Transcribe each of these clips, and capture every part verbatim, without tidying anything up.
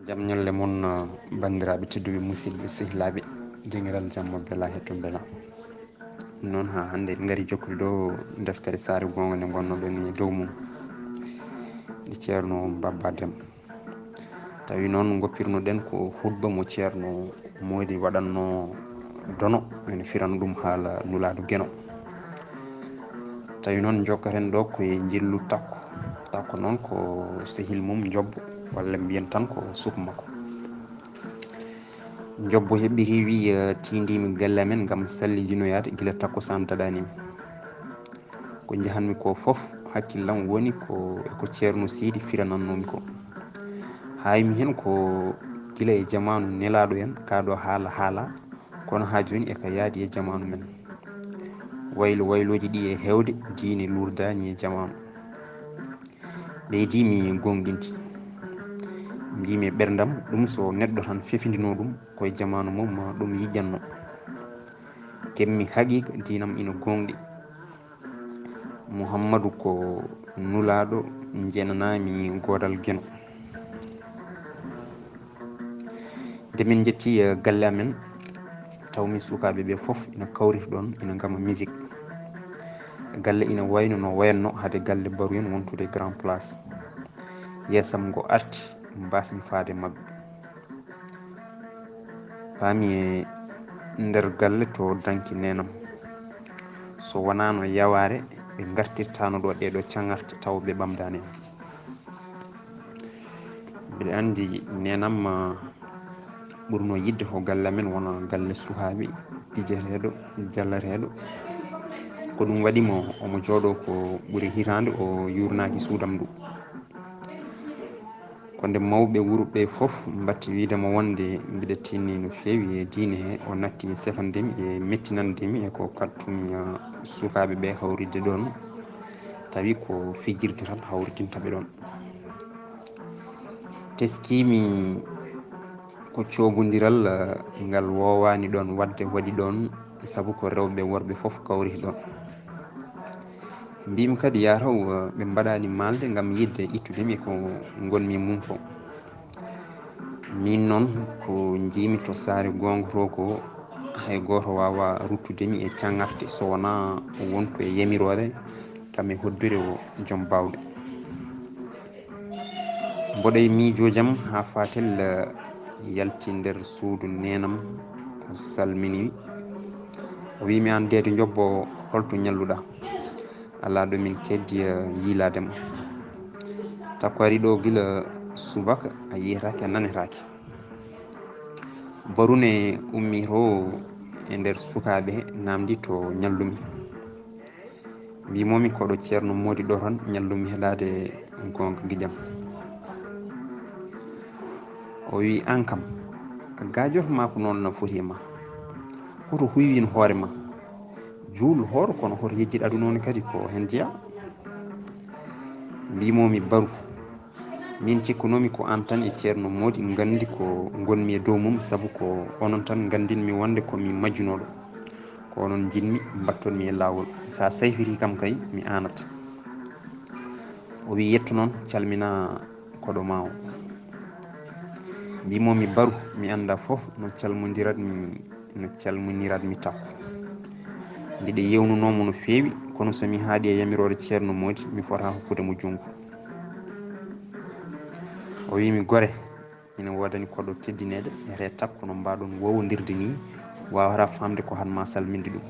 Jam ñalle mon, uh, banndiraaɓe tedduɓe, musidɓe, sehilaaɓe, deŋiral jamma bela hetto bela. Noon haa hannde en ngari jokkude ɗo deftere Saare Goonga nde ngonnoɗen e dow mum, nde Ceerno Babba Dem. Tawi noon ngoppirnoɗen ko hutba mo Ceerno Moodi waɗanno dono, ene firana ɗum haala Nulaaɗo Geno. Tawi noon jokkaten ɗo ko e njillu Takko. Takko noon ko sehil mum Njobbo, walla mbiyen tan ko suka makko. Njobbo heɓɓiti wi, eh, "Tiindiimi galle amen ngam sallijinoyaade gila takkusaan daɗaani mi. Ko njahanmi ko fof, hakkillam woni ko e ko Ceerno Siidi firanannoomi ko. Haaymi heen ko gila e jamaanu nelaaɗo en, kaa ɗo haala haala, kono haa jooni e ka yaadi e jamaanu men. Waylo waylooji ɗi e heewde, diine luurdaani e jamaanu." Ɓeydi mi gooŋɗinde. Mbiimi e ɓerndam, ɗum so neɗɗo tan fefindinoo ɗum ko e jamaanu mum, ma ɗum yiƴƴanno. Keɓmi haqiiqa, diinam ina gooŋɗi. Muhammadu ko nulaaɗo, njenanaami goodal Geno. Nde min njetti, eh, galle amen, tawmi sukaaɓe ɓe fof ina kawriti ɗoon, ina ngama musique. Galle ina wayno no wayanno hade galle Baru en wontude Grand Place. Yeesam ngo arti, mbasmi faade maggo. Paami e nder galle to danki neenam. So wonaano yawaare, ɓe ngartirtaano ɗo ɗeeɗo caŋarte tawa ɓe ɓamdaani en. Mbiɗa anndi neenam, ah, ɓurno yiɗde ko galle amen wona galle sukaaɓe, pijeteeɗo, jallateeɗo. Ko ɗum waɗi mo omo jooɗoo ko ɓuri hitaande o yuurnaaki suudam ndu. Ko nde mawɓe wuro ɓe fof mbatti wiyde mo wonde mbiɗa tinni no feewi e diine he, o natti e sefande mi e mettinande mi e ko kaɗtumi, ah, sukaaɓe ɓe hawritde ɗoon, tawi ko fijirde tan hawritinta ɓe ɗoon. Teskiimi ko coogondiral, ah, ngal woowaani ɗoon waɗde, waɗi ɗoon, sabu ko rewɓe worɓe fof kawriti ɗoon. Mbiimi kadi, yaa taw, ah, ɓe mbaɗaani maalde ngam yiɗde ittude mi ko ngonmi e mum ko. Miin noon ko njiimi to Saare Goonga to ko, hay gooto waawaa ruttude mi e caŋarte so wonaa wonko e yamiroore kam e hoddure o jom baawɗe. Mboɗo e miijoojam haa faatel, eh, yalti nder suudu neenam, o salmini mi. O wiyi mi, "Aan Deedo Njobbo, holto ñalluɗaa? Alaa ɗo min keddi, eh, yiilaade ma. Takko ari ɗo gila subaka, a yiyetaake, a nanetaake." Baru ne ummi to e nder sukaaɓe he, naamndi to ñallumi. Mbimomi, "Koɗo Ceerno Moodi ɗo tan ñallumi heɗaade goonga giƴam." O wi, "Aan kam, a gaajoto ma ko noon no foti e ma? Hoto huywin hoore ma? Juul hooro kono hoto yejjit aduna on kadi ko heen jeyaa." Mbimomi, "Baru, min cikkunoomi ko aan tan e Ceerno Moodi nganndi ko ngonmi e dow mum, sabu ko onon tan nganndinmi wonde ko mi majjunooɗo. Ko onon njiɗmi, mbatton mi e laawol. So a sayfitii kam kay, mi aanat." O wi, "Yettu noon, calmina koɗo ma o." Mbimomi, "Baru, mi annda fof no calmondirat mi, no calmonirat mi Takko. Mbiɗa yewnunoo mo no feewi, kono so mi haaɗi e yamiroore Ceerno Moodi, mi fota hokkude mo junngo." O wi mi, "Gore, ina woodani koɗo teddineede, wiyetee Takko, no mbaaɗon wowondirde nii, waawata faamde ko han ma salminde ɗum.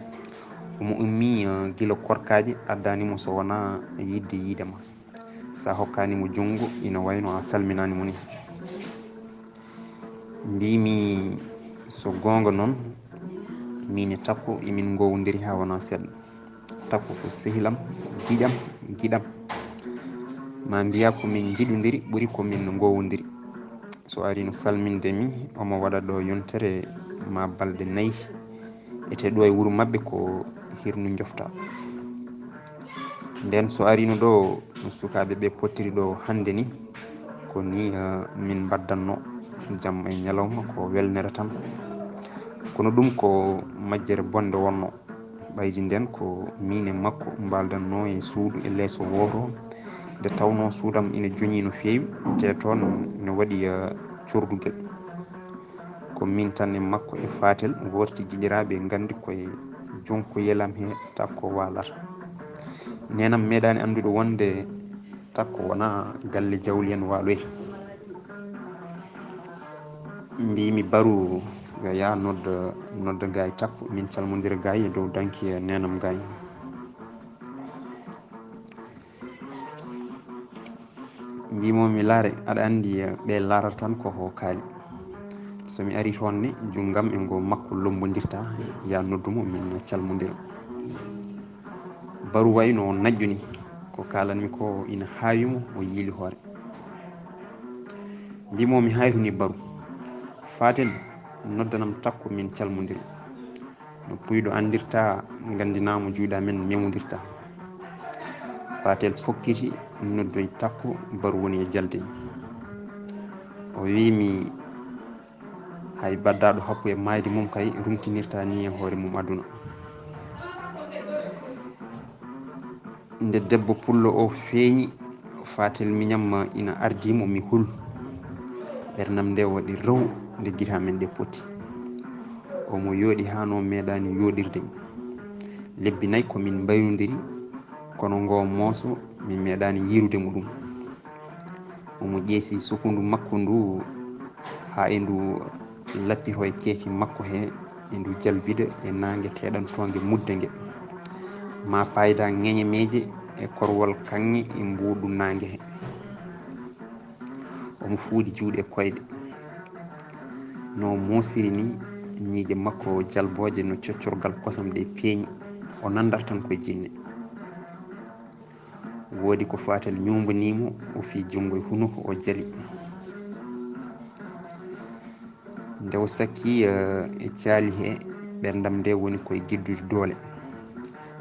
Omo ummi, eh, gila korkaaji, addaani mo so wonaa yiɗde yiide ma. So a hokkaani mo junngo, ina wayno a salminaani mo nii." Mbimi, "So goonga noon, miin e Takko emin ngowondiri haa wonaa seeɗa. Takko ko sehilam, giƴam, giɗam. Ma mbiya ko min njiɗundiri ɓuri ko min ngowondiri. So arino salminde mi, omo waɗa ɗo yontere ma balɗe nayi. Ete ɗo e wuro maɓɓe ko hirnu njofta. Nden so arino ɗo no sukaaɓe ɓe pottiri ɗo hannde ni, ko ni, eh, min mbaddanno jam e ñalawma, ko welnere tan. Kono ɗum ko majjere bonde wonno." Ɓaydi nden ko miin e makko mbaaldanno e suudu e leeso wooto, nde tawno suudam ina joñi no feewi, te toon no waɗi, eh, cordugel. Ko min tan e makko e Fatel worti giƴiraaɓe nganndi koye jonkoyelam he Takko waalata. Neenam meeɗaani anndude wonde Takko wonaa galle jawli en waaloyta. Mbiimi Baru, yo yaa nodda, nodda gaay Takko, min calmondira gaay e dow danki e neenam gaay. Mbiimo mi laare, aɗa anndi, eh, ɓe laarata tan ko ho kaali. So mi ari toon ne, junngam e ngo makko lombondirta, yaa noddu mo, min calmondira. Baru wayno naƴƴu ni, ko kaalanmi ko ina haawi mo, o yiili hoore. Mbiimo mi haayru ni Baru. Fatel, noddanam Takko, min calmondira. No puyɗo anndirta, nganndinaa mo juuɗe amen memondirta. Fatel fokkiti, noddoyi Takko, Baru woni e jalde. O wiimi, hay baddaaɗo happu e maayde mum kay rumtinirta ni e hoore mum aduna. Nde debbo pullo o feeñi, Fatel miñam ina ardii mo, mi hul. Ɓernam nde waɗi raw nde gite amen ɗe poti. Omo yooɗi haa no meeɗaani yooɗirde mo. Lebbi nayi ko min mbayrondiri, kono ngo mooso mi meeɗaani yiirude mo ɗum. Omo ƴeesi sukundu makko ndu haa e ndu lappi ho e keeci makko he, e ndu jalbida e naange teeɗantoonge mudde nge. Ma payda ŋeñe meeje e korwal kaŋŋe e mbuuɗu naange he. Omo fuuɗi juuɗe e koyɗe. No moosiri ni, ñiiƴe makko jalbooje no coccorgal kosam ɗe peeñi. O nanndata tan koye jinne. Woodi ko Fatel ñuumbanii mo, o fii junngo e hunuko, o jali. Nde o sakki, eh, e caali he, ɓerndam nde woni koye giddude doole.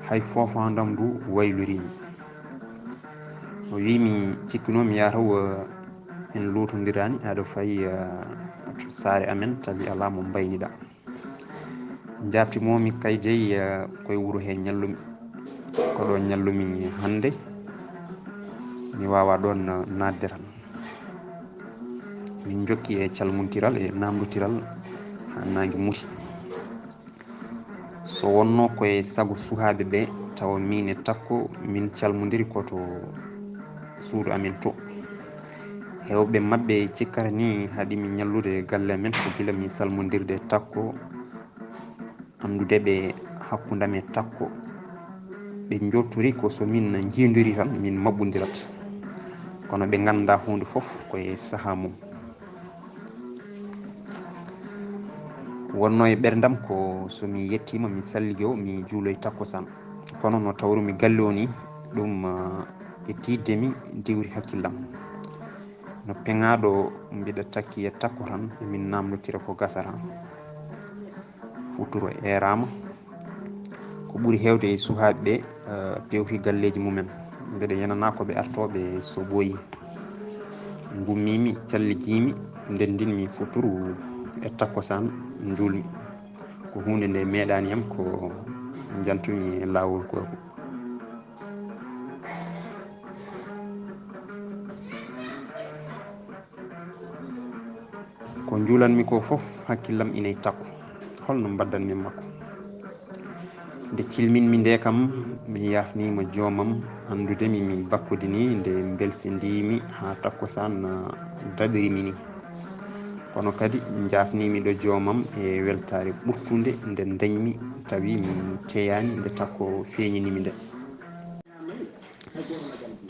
Hay foofaandam ndu waylorii mi. O wii mi, cikkinoo mi yaa taw, eh, en luutondiraani, aɗa fayi, eh, to saare amen, tawi alaa mo mbayniɗaa. Njaabti-moo mi kay dey, eh, koye wuro he ñallumi. Ko ɗo ñallumi hannde. Mi waawaa ɗoon, eh, naatde tan. Min njokki e calmuntiral e naamndotiral haa naange muti. So wonnoo ko e sago suhaaɓe ɓe, tawa miin e Takko min calmondiri ko to suudu amen to. Heewɓe maɓɓe cikkata ni haɗi mi ñallude galle amen ko gila mi salmondirde e Takko, anndude ɓe hakkunde am e Takko. Ɓe njottori ko so min njiidori tan min maɓɓondirat. Kono ɓe nganndaa huunde fof ko e sahaa mum. Wonnoo e ɓerndam ko so mi yettiima mi salligoo mi juuloy takkusaan. Kono no tawrumi galle o ni, ɗum, ah, e tiiɗde mi diwri hakkillam. No peŋaaɗo mbiɗa takki e Takko tan, emin naamndotira ko gasata. Futuro eeraama. Ko ɓuri heewde e suhaaɓe ɓe, eh, pewti galleeji mumen. Mbeɗa yenanaa ko ɓe artooɓe so ɓooyi. Ngummiimi, calligiimi, ndenndinmi futuru e takkusaan njuulmi. Ko huunde nde meeɗaani yam ko njantumi e laawol ko. Ko njuulanmi ko fof, hakkillam ina e Takko. Holno mbaddanmi e makko? Nde cilminmi nde kam, mi yaafniima joomam, anndude mi, mi bakkude ni, nde mbelsindiimi haa takkusaan, ah, daɗiri mi ni. Kono kadi njaafniimi ɗo joomam e weltaare ɓurtunde nde ndañmi, tawi mi teyaani nde Takko feeñinimi nde.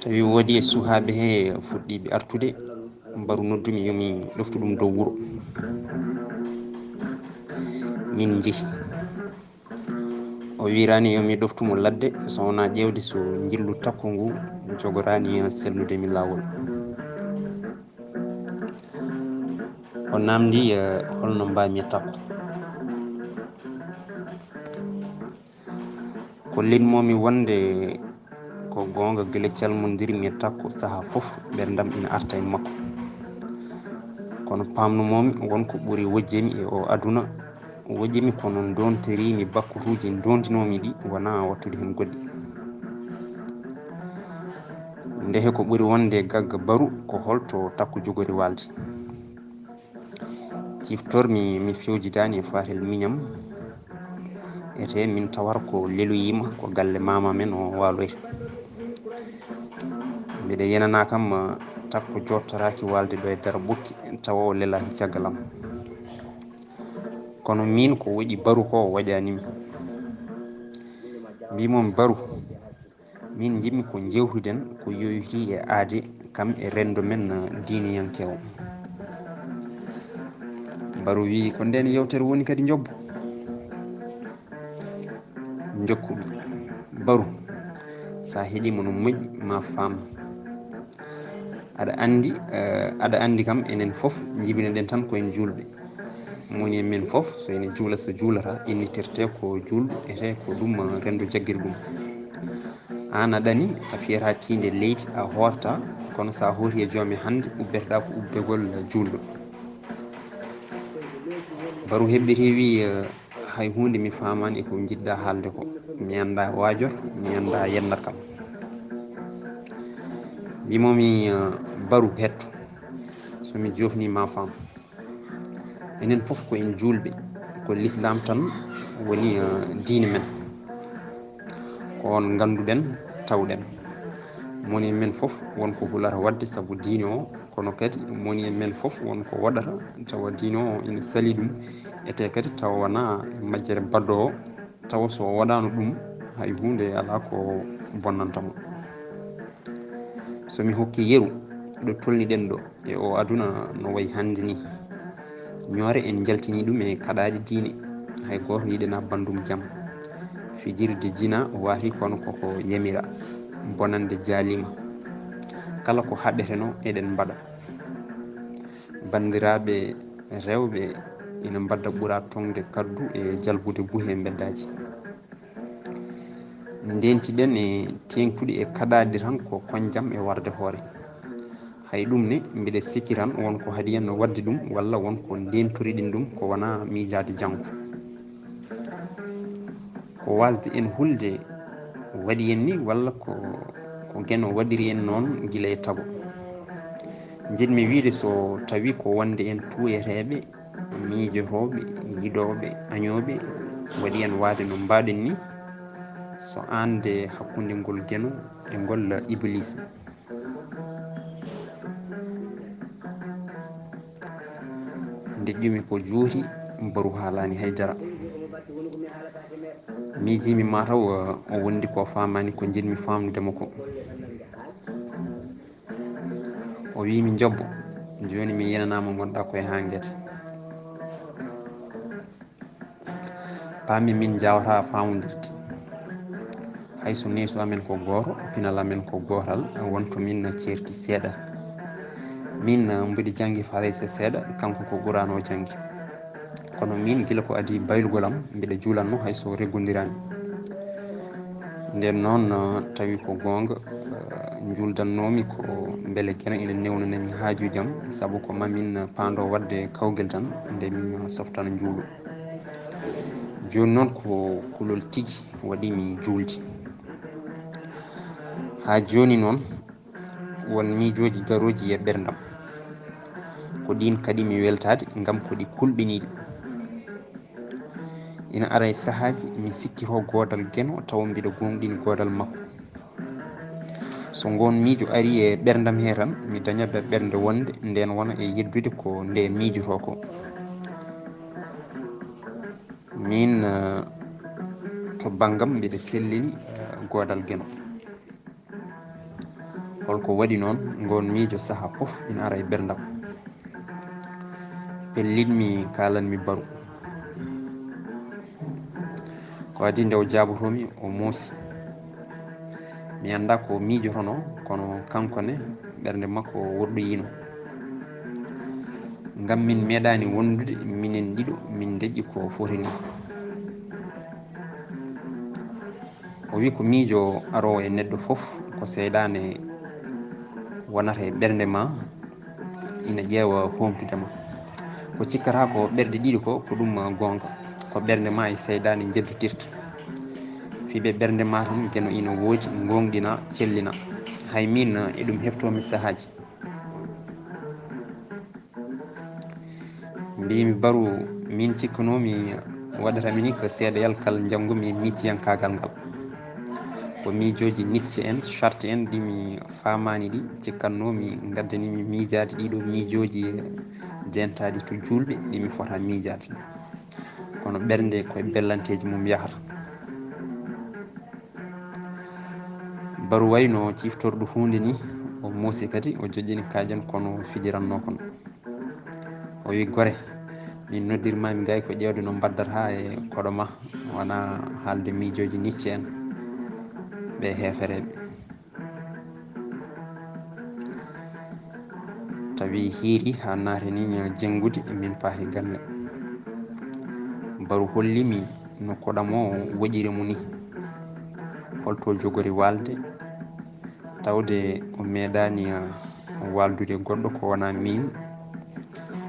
Tawi woodi e suhaaɓe he fuɗɗiiɓe artude, Baru noddumi yo mi ɗoftu ɗum dow wuro. Min njehi. O wiiraani yo mi ɗoftu mo ladde, so wonaa ƴeewde so njillu Takko ngu jogoraani sellude mi laawol. O naamndi, eh, holno mbaami e Takko. Ko linnoomi wonde ko goonga, gila calmondirmi e Takko, sahaa fof ɓerndam ina arta e makko. Kono paamnumoomi won ko ɓuri wojjemi e o aduna. Wojjemi kono ndontoriimi bakkutuuji ndontinoomi ɗi, wonaa wattude heen goɗɗi. Ndehe ko ɓuri wonde gagga Baru ko holto Takko jogori waalde. Ciftormi mi fewjidaani e faatel miñam. Ete min tawata ko leloyiima ko galle maama men o waaloyta. Mbiɗa yenana kam, eh, takko jottoraaki waalde ɗo e dara ɓokki tawa o lelaaki caggal am. Kono miin ko waɗi Baru ko waɗaani mi. Mbimomi Baru, min njiɗmi ko njeewtuɗen ko yowitii e aade kam e renndo men, eh, diiniyankeewo. Baru wii ko ndeen yewtere woni kadi njobbo. Njokkuɗo. Baru, so a heɗiima no moƴƴi ma faam. Aɗa anndi, eh, aɗa anndi kam enen fof njibinoɗen tan ko en juulɓe. Moni e men fof so ene juula so juulata innitirte ko juulɗo ete ko ɗum, eh, renndo jaggiri ɗum. Aan a ɗani a fiyata tiinde leydi a hoorta kono so a hooti e joome hannde ubbeteɗaa ko ubbegol juulɗo. Baru heɓɓiti wii, eh, hay huunde mi faamaani e ko njiɗɗa haalde ko. Mi annda waajor, mi annda yennat kam. Mbimomi, eh, Baru hetto. So mi joofni ma faam. Enen fof ko en juulɓe. Ko lislaam tan woni, eh, diine men. Ko on ngannduɗen, tawɗen. Moni e men fof won ko hulata waɗde sabu diine o, kono kadi moni e men fof won ko waɗata tawa diine o ina sali ɗum, ete kadi tawa wona e majjere baɗɗo o, tawa so o waɗaano ɗum hay huunde alaa ko bonnanta mo. So mi hokki yeru ɗo tolniɗen ɗo e o aduna no wayi hannde ni, ñoore en njaltini ɗum e kaɗaaɗe diine, hay gooto yiɗana banndum jam. Fijirde jina waati kono koko yamira, bonannde jaalima. Kala ko haɗeteno eɗen mbaɗa. Banndiraaɓe rewɓe ina mbadda ɓura toŋde kaddu e jalbude buhe e mbeddaaji. Ndentiɗen e teeŋtude e kaɗaaɗe tan ko koñjam e warde hoore. Hay ɗum ne, mbiɗa sikki tan won ko haɗi en no waɗde ɗum, walla won ko ndentoriɗen ɗum ko wona miijaade janngo. Ko waasde en hulde waɗi en ni, walla ko, ko Geno waɗiri en noon gila e tago. Njiɗmi wiyde so tawi ko wonde en tuuyeteeɓe, miijotooɓe, yiɗooɓe, añooɓe, waɗi en waade no mbaɗen ni, so aan de hakkunde ngol Geno e ngol Ibliisa. Ndeƴƴumi ko juuti, Baru haalaani hay dara. Miijiimi mataw, eh, o wondi ko faamaani ko njiɗmi faamnude mo ko. O wii mi, "Njobbo, jooni mi yenanaama ngonɗaa koye haa ngete." Paami min njaawataa faamondirde. Hay so neesu amen ko gooto, pinal amen ko gootal, won to min ceerti seeɗa. Min, eh, mbiɗa janngi Farayse seeɗa, kanko ko Quraan o janngi. Kono min, gila ko adii baylugol am, mbiɗa juulatnoo hay so reggondiraani. Nden noon, eh, tawi ko goonga, eh, njuuldatnoomi ko mbele Geno ina newnanami haajuuji am, sabu ko mamin paando waɗde kawgel tan nde mi softana njuulu. Jooni noon ko kulol tigi waɗi mi juulde. Haa jooni noon, won miijooji garooji e ɓerndam. Ko ɗiin kaɗi mi weltaade, ngam ko ɗi kulɓiniiɗi. Ina ara e sahaaji, mi sikkitoo goodal Geno, tawa mbiɗa goongɗini goodal makko. So ngoon miijo arii e ɓerndam hee tan, mi daña ɓe ɓernde wonde ndeen wona e yeddude ko nde miijotoo ko. Miin, eh, to banngam mbiɗa sellini, eh, goodal Geno. Holko waɗi noon ngoon miijo saha fof ina ara e ɓerndam? Pellitmi kaalanmi Baru. Ko adii nde o jaabotoomi, o moosi. Mi anndaa ko miijotonoo, kono kanko ne ɓernde makko woɗɗoyiino. Ngam min meeɗaani wondude minen ɗiɗo, min ndeƴƴi ko foti ni. O wi ko miijo aroowo e neɗɗo fof ko seyɗaane wonata e ɓernde ma, ina ƴeewa hoomtude ma. Ko cikkata ko ɓerɗe ɗiɗi ko, ko ɗum goonga. Ko ɓernde ma e seyɗaane njeddotirta. Fiɓe ɓernde ma tan Geno ina woodi, ngoongɗina, cellina. Hay miin eɗum heftoomi sahaaji. Mbimi Baru, min cikkanoomi waɗata mi ni ko seedeyal kal njanngumi micciyankaagal ngal. Ko miijooji Nietzsche en, Sartre en ɗi mi faamaani ɗi, cikkannoomi ngaddanimi miijaade ɗiɗo miijooji jeentaaɗi to juulɓe ɗi mi fota miijaade. Kono ɓernde koye bellanteeji mum yahata. Baru wayno ciftorɗo huunde ni, o moosi kadi, o joƴƴini kaaƴen kono fijirannoo kon. O wi, "Gore, min noddirmaami gay ko ƴeewde no mbaddata e koɗo ma, wona haalde miijooji Nietzsche en ɓe heefereeɓe." Tawi hiiri haa naatani jenngude, min paari galle. Baru hollimi no koɗam o woƴiri mo ni. Holto jogori waalde, tawde o meeɗaani, ah, waaldude goɗɗo ko wonaa miin.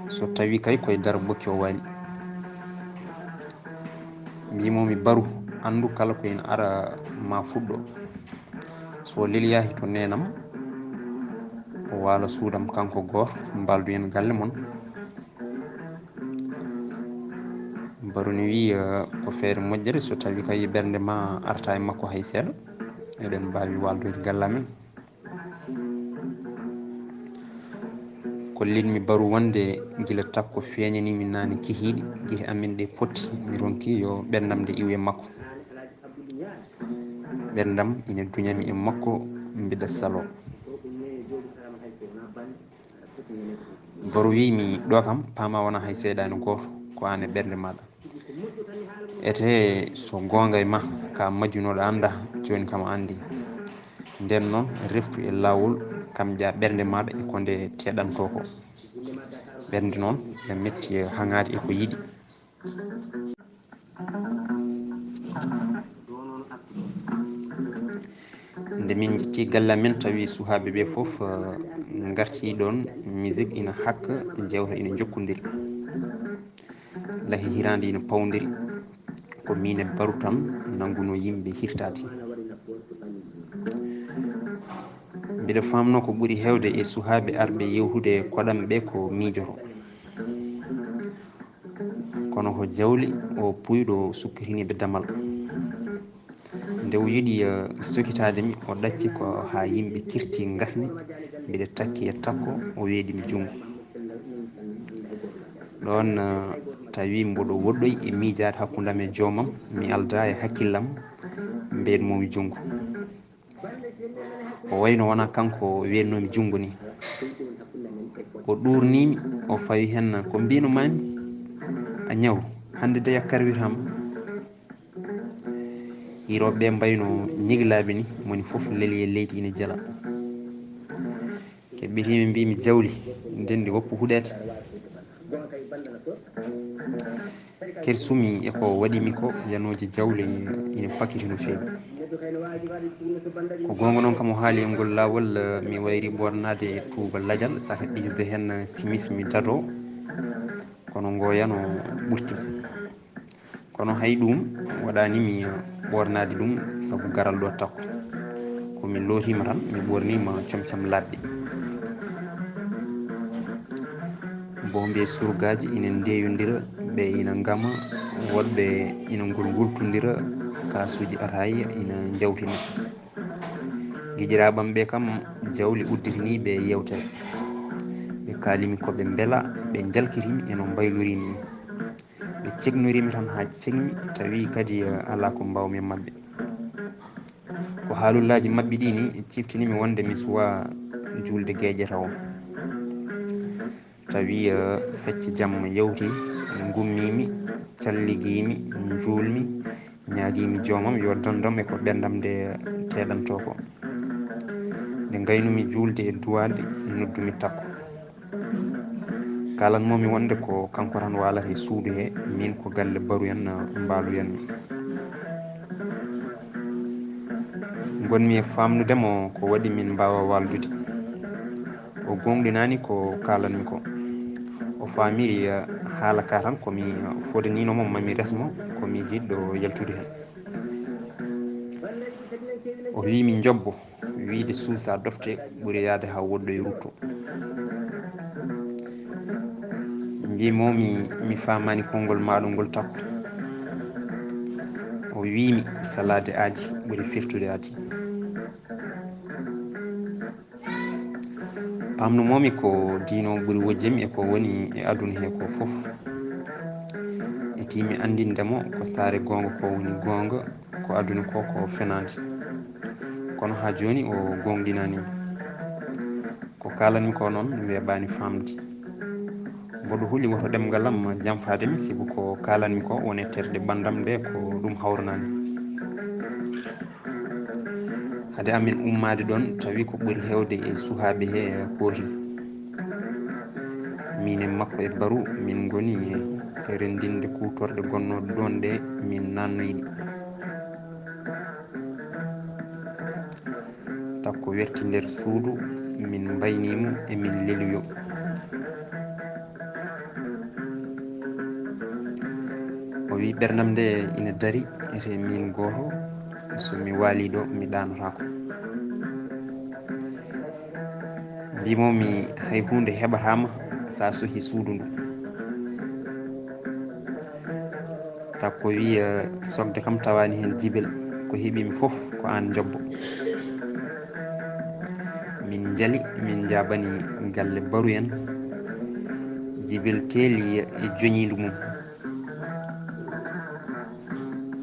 So tawi kay koye daro bokki o waali. Mbimomi, "Baru, anndu kala ko ina ara ma fuɗɗo." So leli yahi to neenam, o waala suudam kanko gooto, mbaldoyen galle mon. Baru ne wiyi, eh, ko feere moƴƴere so tawi kay ɓernde ma arta e makko hay seeɗa, eɗen mbaawi waaldoyde galle amen. Ko liɗmi Baru wonde gila takko feeñanimi naane kihiiɗi, gite amen ɗe potti, mi ronki yo ɓerndam nde iwu e makko. Ɓerndam ina duñami e makko, mbiɗa saloo. Baru wiimi, "Ɗo kam, paama wona hay seyɗaani gooto, ko aan e ɓernde maaɗa. Ete so goonga e ma, ka majjunooɗo annda, jooni kam a anndi. Nden noon, reftu e laawol, kam ƴaa ɓernde maaɗa e ko nde teeɗantoo ko." Ɓernde noon ina metti e haŋaade e ko yiɗi. Nde min njetti galle amen, tawi suhaaɓe ɓe fof, eh, ngarti ɗoon, musique ina hakka, jewta ina jokkondiri. Lahi hiraande ina pawndiri, ko miin e Baru tan nanngunoo yimɓe hirtaade. Mbiɗa faamnoo ko ɓuri heewde e suhaaɓe arɓe yewtude koɗam ɓe ko miijoto. Kono ko Jawli o puuyɗo sukkitiniiɓe damal. Nde o yiɗi, eh, sokitaade mi, o ɗacci ko haa yimɓe kirti ngasni, mbiɗa takki e takko, o weeɗi mi junngo. Ɗoon, eh, tawi mboɗo woɗɗoyi e miijaade hakkunde am e joomam, mi aldaa e hakkillam, mbeeɗ mo mi junngo. O wayno wona kanko weeɗnoomi junngo ni. O ɗuurniimi, o fawi heen ko mbiino maami, "A ñaw, hannde de yakkar witaama." Hirooɓe ɓe mbayno ñiglaaɓe ni, moni fof leli e leydi ina jela. Keɓɓitiimi, mbiimi, "Jawli, ndenndi woppu huɗeede." Kersumi e ko waɗimi ko, yanooji Jawli ina pakiti no feewi. Ko goonga noon, kam o haali e ngol laawol, mi wayri ɓoornaade e tuuba lajal, saka ɗisde heen simis mi dadoo, kono ngo yano ɓurti. Kono hay ɗum waɗaani mi ɓoornaade ɗum sabu garal ɗo takko. Ko mi lootiima tan, mi ɓoorniima comcam laaɓɗi. Boombi e surgaaji ina ndeeyondira, ɓe ina ngama, woɗɓe ina ngulngultondira kaasuuji ataaya, ina njawtina. Giƴiraaɓe am ɓe kam, Jawli udditanii ɓe yeewtere. Ɓe kaalimi ko ɓe mbela, ɓe njalkitimi e no mbayloriimi ni. Ɓe cegnoriimi tan haa cegmi, tawi kadi, eh, alaa ko mbaawmi e maɓɓe. Ko haalullaaji maɓɓe ɗi ni ciftinimi wonde mi suwaa juulde geeƴe tawo. Tawi, eh, fecce jam yawti, ngummiimi, calligiimi, njuulmi, ñaagiimi joomam yo dandam e ko ɓerndam nde teeɗantoo ko. Nde ngaynumi juulde e duwaalde, noddumi takko. Kaalanmoomi wonde ko kanko tan waalata e suudu he, miin ko galle Baru en, eh, mbaalu en. Ngonmi e faamnude mo ko waɗi min mbaawa waaldude. O goongɗinaani ko kaalanmi ko. O faamiri, eh, haala ka tan ko mi, eh, fodaniino mo, ma mi res mo, ko mi jiɗɗo yaltude heen. O wiyi mi njobbo, wiyde suusa dofte ɓuri yahde haa woɗɗoy rutto. Mbimomi mi faamaani konngol maaɗa ngol takko. O wiimi salaade aadi ɓuri firtude aadi. Pamnumomi ko diino ɓuri wojjemi e ko woni e aduna he ko fof. E timi anndinde mo ko saare goonga ko woni goonga, ko aduna ko ko fenaande. Kono haa jooni o goongɗinaani mi. Ko kaalanmi ko noon weeɓaani faamde. Mboɗo huli woto ɗemngal am janfaade mi, sibu ko kaalanmi ko woni e terɗe ɓanndam ɗe ko ɗum hawranaani. Hade amin ummaade ɗoon, tawi ko ɓuri heewde e suhaaɓe he kooti. Min e makko e Baru, min ngoni e renndinde kuutorɗe gonnooɗe ɗoon ɗe min naannoyi ɗi. Takko werti nder suudu, min mbayni mo e min leluyo. O wi ɓerndam nde ina dari, ete min gooto, so mi waali ɗo, mi ɗaanotaako. Mbimomi hay huunde heɓataama sa sohi suudu ndu. Takko wi, eh, sokde kam tawaani heen Jibel, ko heɓimi fof ko aan njobbo. Min njali, min njaabani galle Baru en. Jibel teeli e joñiindu mum.